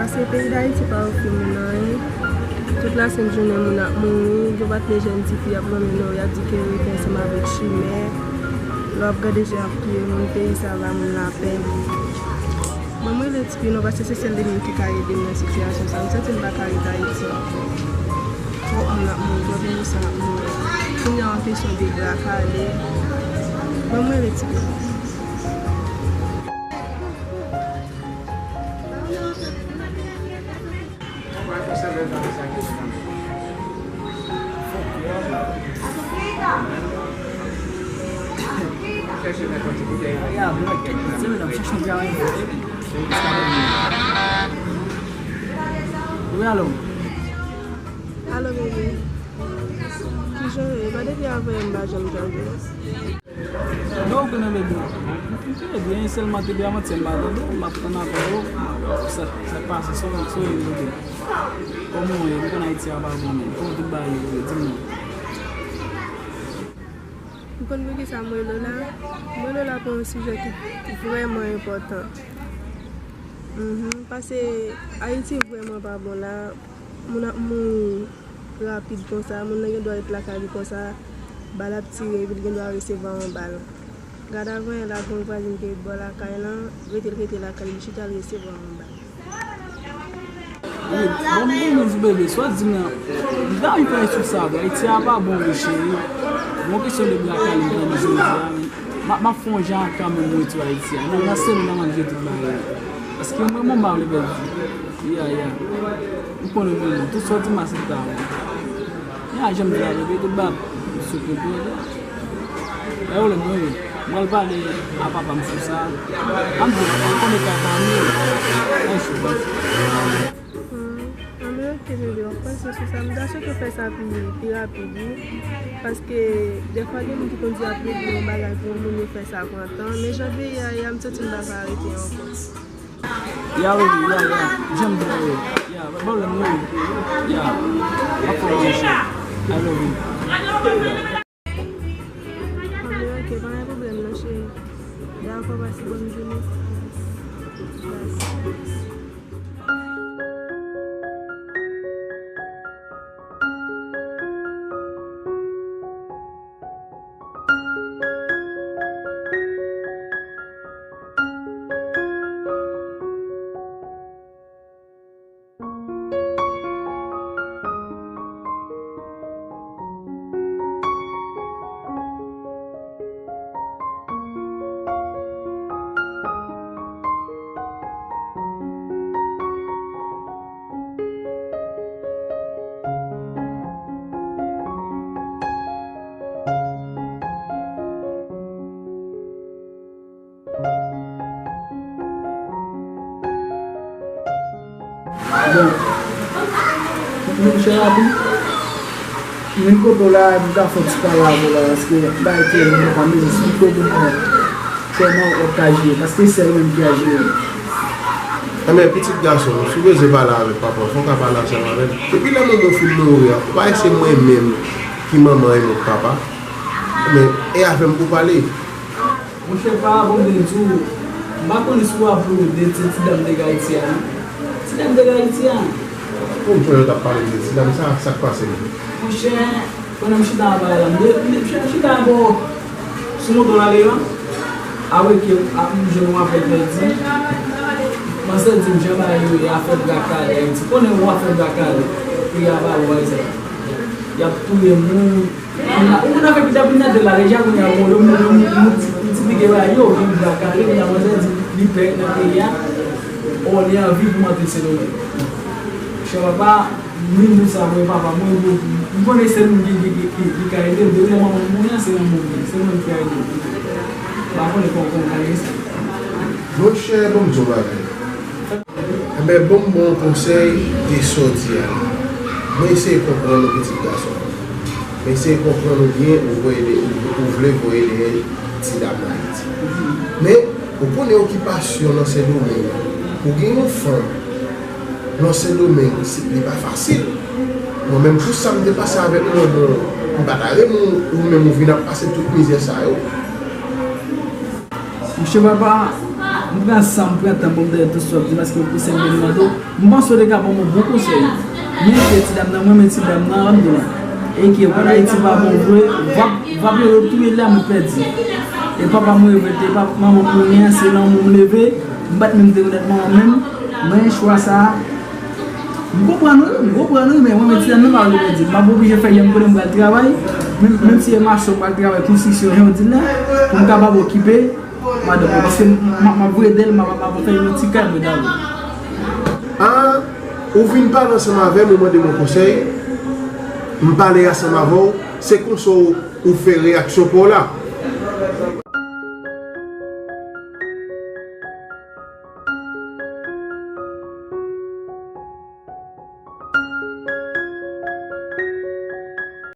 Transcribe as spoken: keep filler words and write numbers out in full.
Se peyi Dayiti pa ofri moun anyen. Tout lasent jounen moun ap mouri. Gen pa t de jèn tifi ap manmen non, y ap di ke yo rete ansanm avèk chimè. Lè w ap gade jan y ap touye moun, peyi sa a ba moun lapèn. Ban m rele Tipi non, paske se sèl li menm ki ka ede m nan sitiyasyon sa a. M santi m pa ka ret Ayiti ankò. Twòp moun ap mouri, twòp inosan ap mouri. Kounye a, an kesyon de bra kale. Ban m rele Tipi. Wi, alo. Alo, bebe. Kijan w ye? Pa depi avanyè m pa janm tande w. Non, ou konnen, bebe. M trè byen, sèlman te byen avantyè m pa tande w, m ap tann apèl ou. Sa, sa k pase, sa w, sa w ye, bebe? Kòman w ye? M konn Ayiti a pa bon, men. Kòman tout bagay yo ye? Di m non. Ou konn poukisa m rele w la? M rele w la pou yon sijè ki vrèman enpòtan. Mhm. Paske Ayiti vrèman pa bon la. Moun ap mouri rapid konsa. Moun nan gen dwa ret lakay li konsa. Bal ap tire, epi l gen dwa resevwa yon bal. Gad avanyè la, gen yon vwazen ki ret bò lakay lan, rete l rete lakay li, li chita, l resevwa yon bal. Wi, bon, bon, bon, bebe, sa w di m nan, m ta anvi fè sou sa vre. Ayiti a pa bon vre, cheri. Bon, kesyon de bra kale m tande jodi a, men m ap, m ap fè yon jan ak kanmenm m retounen Ayiti a. Nan, nan sèl nan manje tout bagay. Paske mwen, mwen pa vle pèdi. Ya, ya. M konnen mwen, tout sa w di m a se ta. Ya, janm di la, bebe, tout ba m sou kote. E ou lè mwen, mwen al pale a papa m sou sa. An di, mwen konnen papa m, an sou. Hmm, anben, ok, bebe, w ap panse sou sa. M ta swete w fè sa pi, pi rapid, wi. Paske, dèfwa, gen moun ki konn di y ap regle yon bagay pou yon moun, yo fè sa pran tan. Men jan peyi a ye a, m santi m pa ka rete ankò. Ya, baby, ya, ya. Janm di la, ya. Ya, pa pwoblèm, wi. Ya. Pa pwoblèm, cheri. I love you. Anben, ok, pa gen pwoblèm, non, cheri. Dakò, pase bòn jounen. Bye. Bon, monchè Abi, vin kote w la, m ka fè yon ti pale avè w la, paske m pa ete, m pa ka mezi esplike w pou m wè kòman w ap ka jere, paske se sèl mwen ki ka jere. Anben, pitit gason m, si w bezwen pale avèk papa w, fò w ka pale ansanm avè l. Depi lè manman w fin mouri a, ou pa wè se mwen menm ki manman e m papa? Men, e avè m pou w pale. Monchè, pa bon de di w, m pa konnen si w ap pale de ti, ti dam te gen Ayiti a, non. Ti dam te gen Ayiti a. Pou m sonje w t ap pale de ti dam sa, sa k pase menm? Monchè, pandan m chita anba la, m de, m de, m chita bò sou moto l ale a. Apre ke m jwenn yon apèl pèdi. Panse di m jan bagay yo ye, afè bra kale Ayiti. Konnen w afè bra kale, peyi a pa bon, pa egzanp. Y ap touye moun. Ou konn afè kidnapin nan te la deja, kounye a, bon, yo, yo, yo, yo ti pike bay yo, yo bra kale, kounye a, manzè di li pè nan peyi a, o, li anvi pou m antre Sendomeng. Chè papa, m vin di sa, mwen, papa, mwen, mwen, m konnen se moun ki, ki, ki, ki ka ede m, depi lè manman m mouri an, se manman m, se mwen ki ka ede m. M pa konnen kòman, kòman m ka jere sa. Monchè, ban m di w yon bagay. Enben, bon, m ba w yon konsèy de sa w di a. Mwen eseye konprann ou, pitit gason. Mwen eseye konprann ou byen, ou voye de, ou, ou vle voye dèyè ti dam nan Ayiti. Men, ou konnen okipasyon nan Sendomeng, pou gen yon fanm nan Sendomeng, se, li pa fasil. Mwen menm, pou sa m te pase avèk manman w, m pa ta renmen ou, ou menm ou vin ap pase tout mizè sa yo. Monchè papa, M pran san m, pran tan pou m tande tout sa w ap di, paske w pouse m vin mande w. M panse w te ka ban m yon bon konsèy. Men ke ti dam nan, mwen men ti dam nan, ann di la. E ke w al Ayiti pa bon vre, v ap, v ap rele w tou e la m pèdi. E papa m revete, papa manman m mouri an, se lanmou m leve, m pa t menm te konèt manman m menm. Men chwa sa a, m konprann wi, m konprann wi, men mwen men ti dam nan pa vle pèdi. M ap oblije fè yè m konnen m pral travay, menm, menm si e mason m pral travay konstriksyon, jan w di l la, pou m kapab okipe madanm mwen, paske m, m, m ap voye dèyè l, m ap, m ap fè yon ti kay mwen dale. Ah, ou vin pale ansanm avè m, ou mande m yon konsèy, m pale ansanm avè w, se konsa w, ou fè reyaksyon pa w la.